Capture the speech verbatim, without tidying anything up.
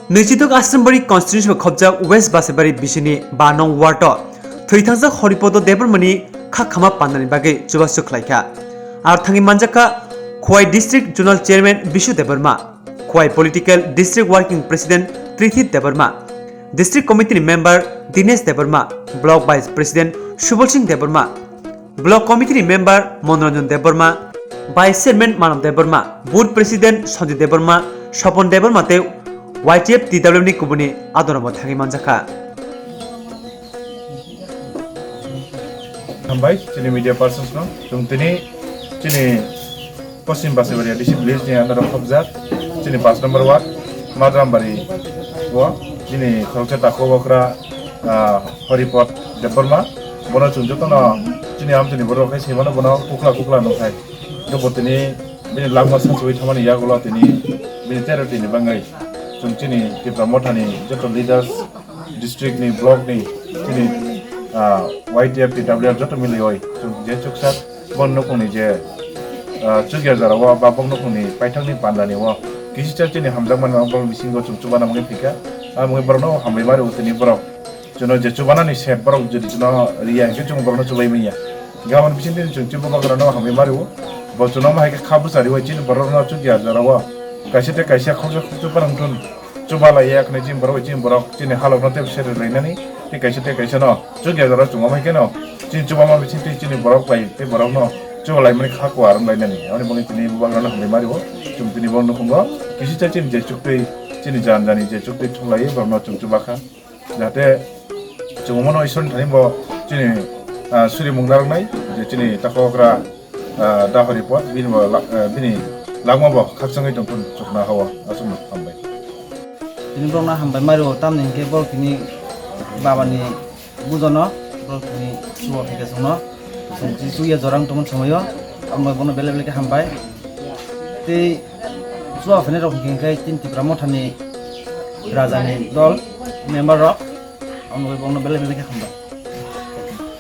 Nwichidok Asrambari constituency bai khobjak West Basebari bisini ba nong ward o thwithangjak Horipodo Debbarmani kha khama pandani bagwi chubachu khlaikha. Ar thangwi manjakha Khowai District Zonal Chairman Bishu Debbarma, Khowai Political District Working President Trithit Debbarma, District Committee ni Member Dinesh Debbarma, Block Vice President Subal Singh Debbarma, Block Committee ni Member Monoranjan Debbarma, Vice Chairman Manav Debbarma, Booth President Sanjay Debbarma, Sopon Debbarma tei Y T F T W M ni kubuni adorokbo thangwi manjakha. Hambai chini media persons no, chwng tini chini Paschim Basaibari A D C village ni under o khobjak chini paanch number ward Madrambari o chini khoroksa takhuk okra, ah, Horipot Debbarma, bono chwng jotono chini amchini borok khai swi mano, bono kukla kukla nung khai. Bo tini bini langma sansugwi thangmani yagulo tini bini charity ni bagwi chwng chini Tipra Mothani joto leaders, district ni, block ni, chini, ah, Y T F T W R joto miliwi chwng je chuksa bon nukhungni je, ah, chukya jora o ba bok nukhungni paithakni pandani o kisisa chini hamjakmani o borok bisingo chwng chubana mungwi phikha. Amo borokno hambai mari o tini borok chwngno je chubanani set borok jodi chwngno riya hinkhe chwng borokno chubai manya. Gabon bisingtwi chwng chubagrano hambai mari o. Bo chwngno ma hai khe kha bwchari o chini borokno chukya jora o kaisa tei kaisa khoksa khoksa barang thun chuba lai ya khna chini borok, chini borok chini halok no tei sere lai nani tei kaisa tei kaisa no chukya jora chwng amai khe no chini chuba ma bising tei chini borok bai tei borok no chuba lai mani kha kuar wng lai nani. Aboni bagwi tini bubagra no hambai mari o. Chwng tini bo nukhungo kisi cha chini je chuktwi chini jan jani je chuktwi thung lai borok no chwng chuba kha jahate chwng omo no Isor ni thani bo chini, ah, suri mung narwk nai je chini takhok ra ah, dahori pot bini bo la-, ah, bini langma bo khakchangwi tongthun chukna hawa aswkno hambai. Tini borokno hambai mari o tamni hinkhe borok tini babani bujono borok tini chuo phaikhe chwngno chwng tini chuya jorang tongmani somoio amo bono belai belai khe hambai. Tei chuo phainai rok hinkhe tini Tipra Mothani rajani dol member rok amo bono belai belai khe hambai.